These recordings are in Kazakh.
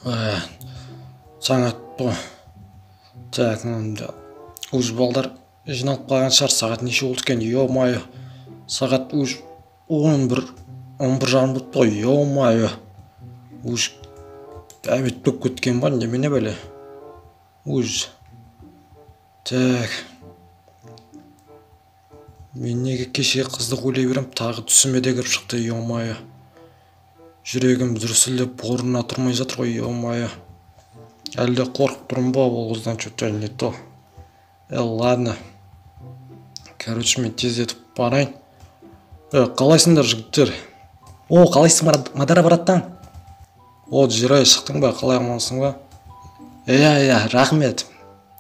Таң атты ғой. Так, уже балдар жиналып қалған шығар. Сағат неше болды екен? Ё-моё. Сағат уже 11, 11:30 болды ғой. Ё-моё. Уже обед болып кеткен ба, немене бәле? Уже. Так. Мен неге кеше қызды ойлай берем, тағы түсіме де кіріп шықты, ё-моё. Жүрегім дүрсілдеп орнына тұрмай жатыр ғой, ё-моё. Әлде қорқып тұрмын ба ол қыздан, что-то не то. Ладно. Короче, мен тездетіп барайын. Қалайсыңдар, жігіттер? О, қалайсың, Мадара братан? О, Жирай, шықтың ба? Қалай, амансың ба? Иә, рахмет.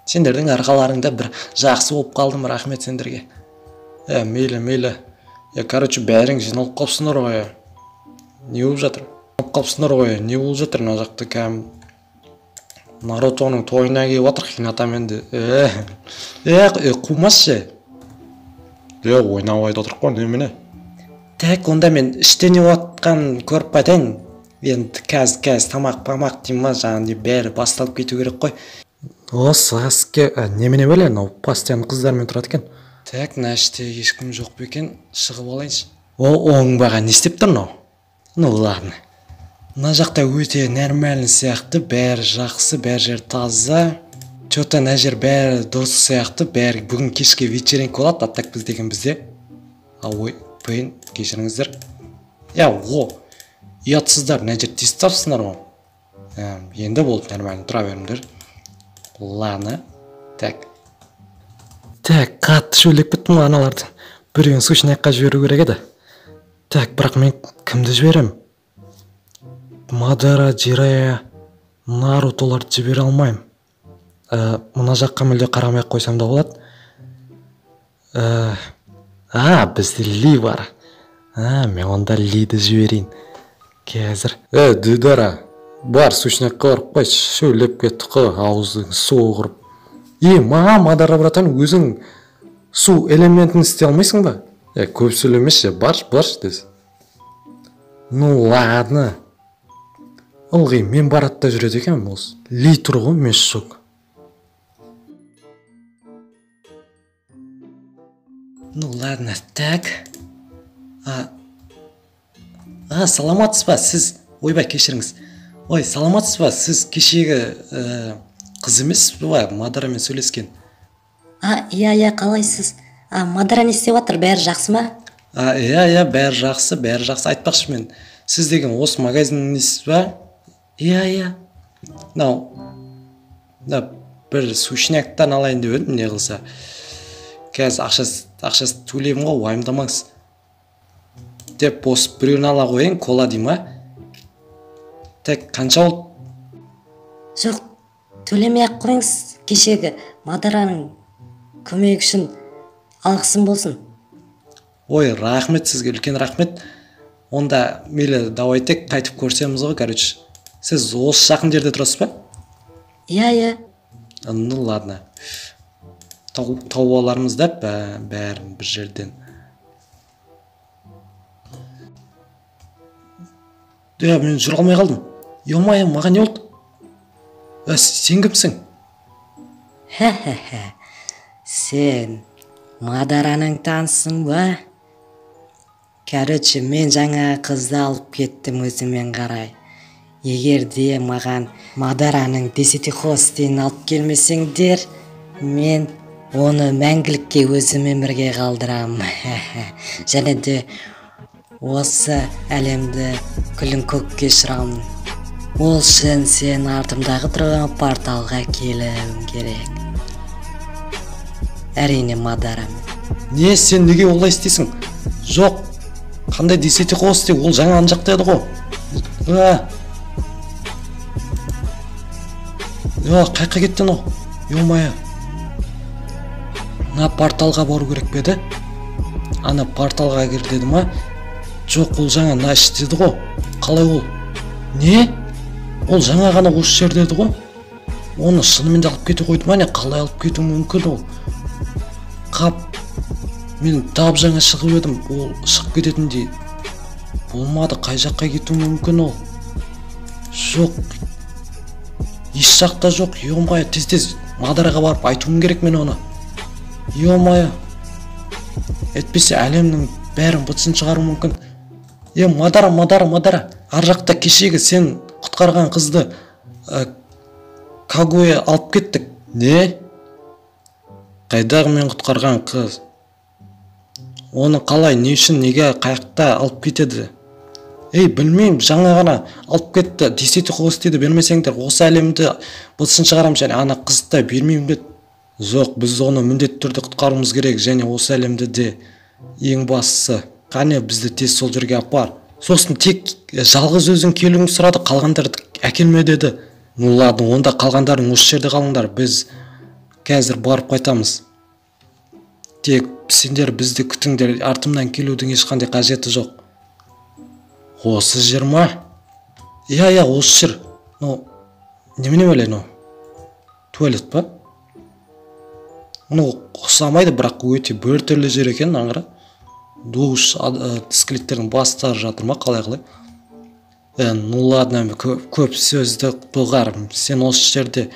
Сендердің арқаларыңда бір жақсы болып қалдым, рахмет сендерге. Мейлі, мейлі. Короче, бәрің жиналып қалыпсыңдар ғой. Не болып жатыр? Қалыпсыңдар ғой. Не болып жатыр мына жақта кәдімгі? Нарутоның тойына келіп жатыр Хинатамен де. Қумасшы. Ойнап айтып отырық қой, немене? Так, онда мен іште не болып көріп қайтайын. Енді қазір тамақ-памақ деймін ма, жаңағыдай бәрі басталып кету керек қой. О, Саске, немене бәле, мынау постоянно қыздармен тұрады екен. Так, мына іште ешкім жоқ па екен, шығып алайыншы. О, оңбаған не істеп тұр мынау? Ну ладно. Мына жақта өте нормальный сияқты, бәрі жақсы, бәрі жер таза. Чё-то мына жер бәрі дұрыс сияқты, бәрі бүгін кешке вечеринка болады, а так біз деген бізде. Ой, блин, кешіріңіздер. О, ұятсыздар, мына жерді тиісіп тапсыңдар ғой. Енді болды, нормально, тұра беріңдер. Ладно, так. Так, қатты шөлдеп кеттім ғой аналарды. Біреуін сушняққа жіберу керек еді. Так, бірақ мен кімді жіберем? Мадара, Жирая, Нарутоларды жібере алмаймын. Мына жаққа мүлде қарамай қойсам да болады. Бізде Ли бар. Мен онда Лиді жіберейін. Қазір. Дидара, бар, сушняққа барып қой, шөлдеп кеттік қой, ауыздың суы құрып. Маған, Мадара братан, өзің су элементін істей алмайсың ба? Көп сөйлемеші, баршы, баршы дес. Ну ладно. Ылғи мен барады да жүреді екенмін осы. Ли тұр ғой, мен шок. Ну ладно, так. Саламатсыз ба, сіз? Ойбай, кешіріңіз. Ой, саламатсыз ба, сіз кешегі қыз емес пе, Мадарамен сөйлескен? Иә, қалайсыз? Мадара не істеп жатыр, бәрі жақсы ма? Иә, бәрі жақсы, бәрі жақсы. Айтпақшы мен, сіз деген осы магазиннің несіз ба? Иә. Мынау, бір сушняктан алайын деп едім, не қылса. Қазір ақшасы төлеймін ғой, уайымдамаңыз. Деп осы біреуін ала қояйын, кола дей ма? Так, қанша болды? Жоқ, төлемей ақ қойыңыз. Кешегі Мадараның көмегі үшін алғысым болсын. Ой, рахмет сізге, үлкен рахмет. Онда мейлі, давай тек қайтып көрсеміз ғой, короче. Сіз осы жақын жерде тұрасыз ба? Иә. Ну ладно. Тауып алармыз да бәрін бір жерден. Мен жүре алмай қалдым. Ё-моё, маған не болды? Сен кімсің? Хе-хе-хе. Сен Мадараның танысың ба? Короче, мен жаңа қызды алып кеттім өзімен қарай. Егер де маған Мадараның десятихвостыйын алып келмесеңдер, мен оны мәңгілікке өзімен бірге қалдырам. Және де осы әлемді күлін көкке ұшырамын. Ол үшін сен артымдағы тұрған порталға келуің керек. Әрине, Мадарам. Не, сен неге олай істейсің? Жоқ, қандай десятихвостый, ол жаңа ана жақта еді ғой. Қайқа кетті анау? Ё-моё. Мына порталға бару керек пе еді? Ана порталға кір деді ма? Жоқ, ол жаңа мына іште еді ғой. Қалай ол? Не? Ол жаңа ғана осы жерде еді ғой. Оны шынымен де алып кете қойды ма? Не, қалай алып кетуі мүмкін ол? Қап, мен тап жаңа шығып едім, ол шығып кететіндей болмады. Қай жаққа кетуі мүмкін ол? Жоқ, Еш жақта жоқ. Ё-моё, тез-тез Мадараға барып айтуым керек мен оны. Ё-моё. Әйтпесе әлемнің бәрін бытысын шығаруы мүмкін. Е, Мадара, Мадара, Мадара. Ар жақта кешегі сен құтқарған қызды Кагуя алып кеттік. Не? Қайдағы мен құтқарған қыз? Оны қалай, не үшін, неге, қаяқта алып кетеді? Ей, білмеймін, жаңа ғана алып кетті. Десятихвостыйды бермесеңдер, осы әлемді бытысын шығарам және ана қызды да бермеймін деді. Жоқ, біз оны міндетті түрде құтқаруымыз керек және осы әлемді де, ең бастысы. Қане, бізді тез сол жерге апар. Сосын тек жалғыз өзің келуіңді сұрады, қалғандарды әкелме деді. Ну ладно, онда қалғандарың осы жерде қалыңдар, біз қазір барып қайтамыз. Тек сендер бізді күтіңдер, артымнан келудің ешқандай қажеті жоқ. Осы жер ма? Иә, иә, осы жер. Ну, немене бәле, ну? Туалет па? Ну, ұқсамайды, бірақ өте біртүрлі жер екен, аңғара. Душ, скелеттердің бастары жатыр ма, қалай-қалай? Ну ладно, көп сөзді доғар. Сен осы жерде,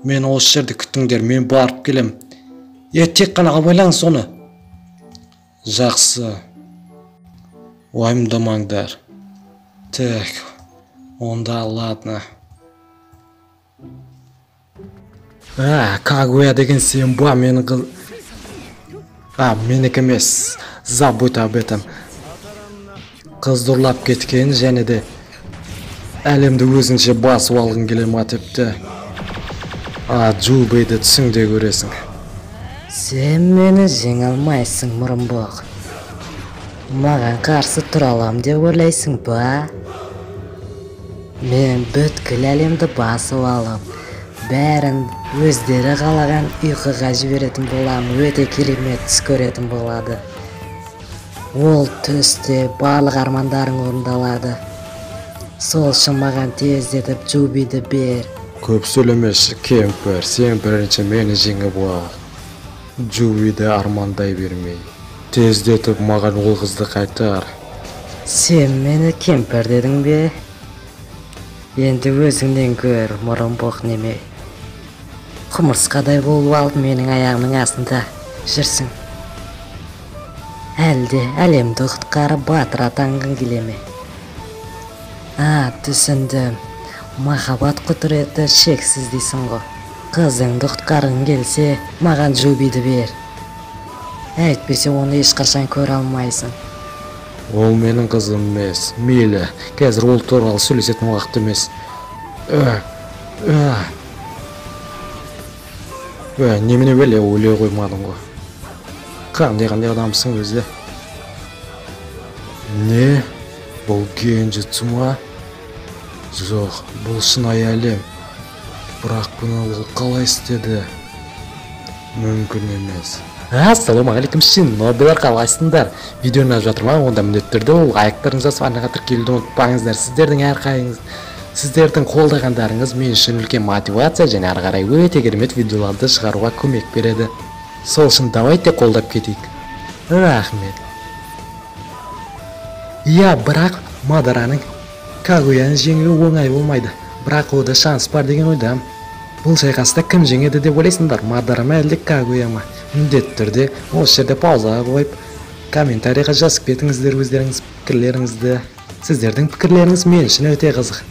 мен осы жерде күтіңдер, мен барып келем. Тек қана абайлаңыз оны. Жақсы. Уайымдамаңдар. Так, онда ладно. Кагуя деген сен ба, менің қыз... Менікі емес. Забудь об этом. Қыз ұрлап кеткен және де әлемді өзінше басып алғың келе ма депті. Джубейді түсіңде көресің. Сен мені жеңе алмайсың, мұрынбоқ. Маған қарсы тұра алам деп ойлайсың ба? Мен бүткіл әлемді басып алып, бәрін өздері қалаған ұйқыға жіберетін болам, өте керемет түс көретін болады. Ол түсте барлық армандарың орындалады. Сол үшін маған тездетіп Джубиді бер. Көп сөйлемеші, кемпір, сен бірінші мені жеңіп ал. Джубиді армандай бермей. Тездетіп маған ол қызды қайтар. Сен мені кемпір дедің бе? Енді өзіңнен көр, мұрынбоқ неме. Құмырсқадай болып алып менің аяғымның астында жүрсің. Әлде әлемді құтқарып батыр атанғың келе ме? Түсіндім. Махаббат құдіреті шексіз дейсің ғой. Қызыңды құтқарғың келсе, маған Джубиді бер. Әйтпесе оны ешқашан көре алмайсың. Ол менің қызым емес. Мейлі, қазір ол туралы сөйлесетін уақыт емес. Немене бәле, өле қоймадың ғой. Қандай-қандай адамсың өзі? Не? Бұл генджитсу ма? Жоқ, бұл шынайы әлем. Бірақ бұны ол қалай істеді? Мүмкін емес. Ассалаумағалейкум, шинобилар, қалайсыңдар? Видеоны ұнап жатыр ма? Онда міндетті түрде лайктарыңызды басып, арнаға тіркелуді ұмытпаңыздар. Сіздердің әрқайсыңыз, сіздердің қолдағандарыңыз мен үшін үлкен мотивация және ары қарай өте керемет видеоларды шығаруға көмек береді. Сол үшін давайте қолдап кетейік. Рахмет. Иә, бірақ Мадараның Кагуяны жеңуі оңай болмайды. Бірақ ода шанс бар деген ойдамын. Бұл шайқаста кім жеңеді деп ойлайсыңдар? Мадара ма әлде Кагуя ма? Міндетті түрде осы жерде паузаға қойып, комментарийға жазып кетіңіздер өздеріңіз пікірлеріңізді. Сіздердің пікірлеріңіз мен үшін өте қызық.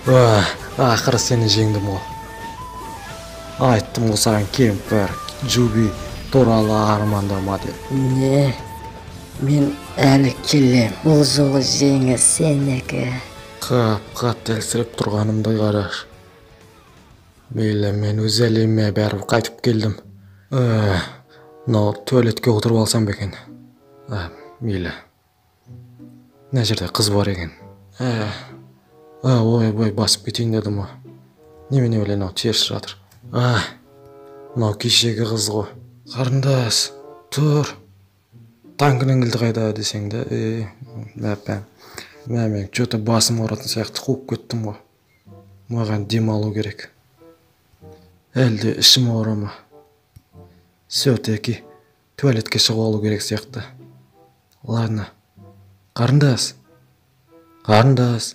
Ақыры сені жеңдім ғой. Айттым ғой саған, кемпір, Джуби туралы армандама деп. Не, мен әлі келем. Бұл жолы жеңіс сенікі. Қап-қатты әлсіреп тұрғанымды қараш. Мейлі, мен өз әлеміме бәрібір қайтып келдім. Мынау туалетке отырып алсам ба екен? Мейлі. Мына жерде қыз бар екен. Ой, басып кетейін дедім ғой. Немене біле, мынау теріс жатыр. Мынау кешегі қыз ғой. Қарындас, тұр. Танкінің кілті қайда десең де, мә, мен че-то басым ауыратын сияқты, қуып кеттім ғой. Маған демалу керек. Әлде ішім ауыра ма? Все-таки туалетке шығып алу керек сияқты. Ладно. Қарындас. Қарындас.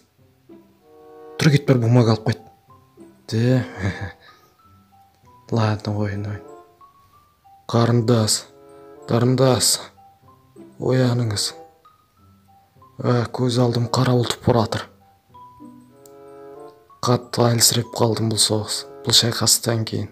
Тұр, кет, бір бумага алып қойт. Де. Ладно, ойын, ойын. Қарындас. Қарындас. Ояныңыз. Көз алдым қарауытып баратыр. Қатты әлсіреп қалдым бұл соғыс, бұл шайқастан кейін.